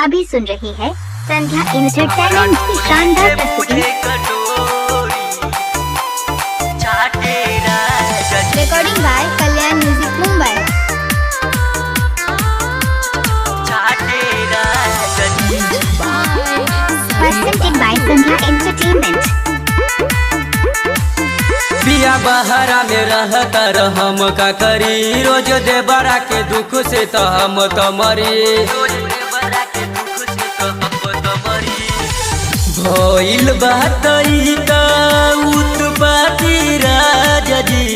अभी सुन रहे हैं संध्या एंटरटेनमेंट की शानदार प्रस्तुति। Recording by Kalyan music Mumbai. Presented by Sandhya Entertainment. पिया बहरा में रहता हम का करी, रोज देवरा के दुख से तो हम तो मरी। भइल बात ई त उत्पत्ति राजा जी,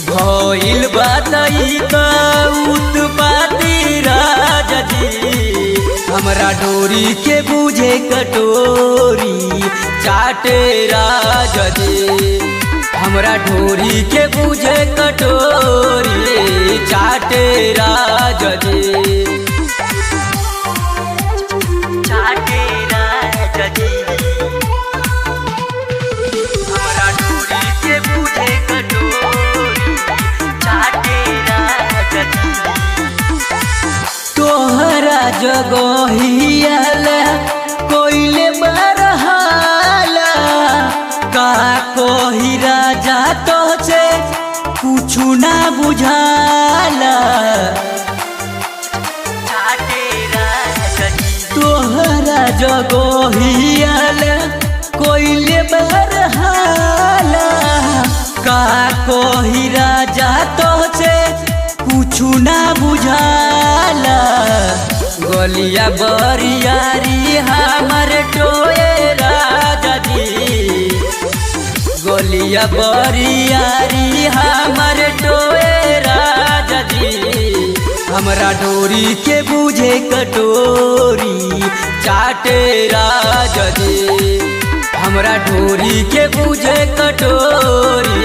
भइल बात ई त उत्पत्ति राजा जी। हमरा डोरी के बुझे कटोरी चाटे राजा जी, हमरा डोरी के बुझे कटोरी चाटे राजा जी। चाटे राजा जी, हमरा डोरी के बुझे कटोरी चाटे राजा जी। तोहरा जगहियाला कोइले बरहाला, का कोही राजा तो से कुछु ना बुझाला। तोहरा जगहियाला कोइले बरहाला, का कोही राजा तो से कुछु ना बुझाला। गलिया बरियारी हमर टोए राजा जी, गलिया बरियारी हमर टोए राजा जी। हमरा डोरी के बुझे कटोरी चाटे राजा जी, हमरा डोरी के बुझे कटोरी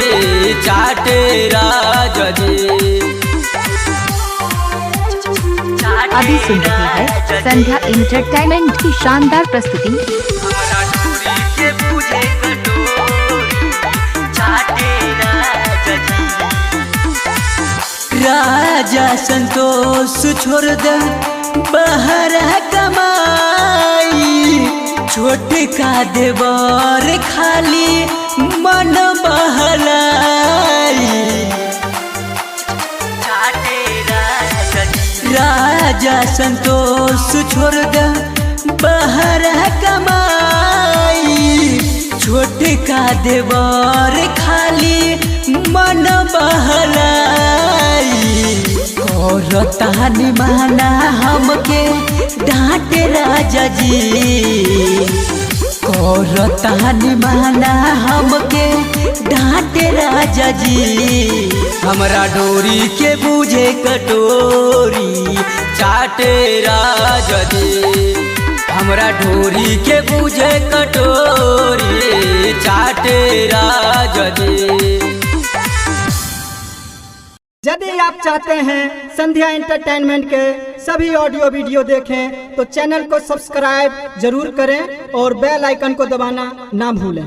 चाटे राजा जी। अभी सुन रहे हैं संध्या एंटरटेनमेंट की शानदार प्रस्तुति। हमरा डोरी के बुझे कटोरी चाटे राजा जी। राजा संतोष छोड़ दे बाहर कमाई, छोट का देवर खाली मन बहलाई। राजा संतोष छोड़ दे बाहर कमाई, छोट का देवर खाली मन बहलाई। करतानी माना हमके डांटे राजा जी, करतानी माना हमके डांटे राजा जी। हमरा डोरी के बुझे कटोरी चाटे राजा जी, हमरा डोरी के बुझे कटोरी चाटे राजा जी। यदि आप चाहते हैं संध्या एंटरटेनमेंट के सभी ऑडियो वीडियो देखें तो चैनल को सब्सक्राइब जरूर करें और बेल आइकन को दबाना ना भूलें।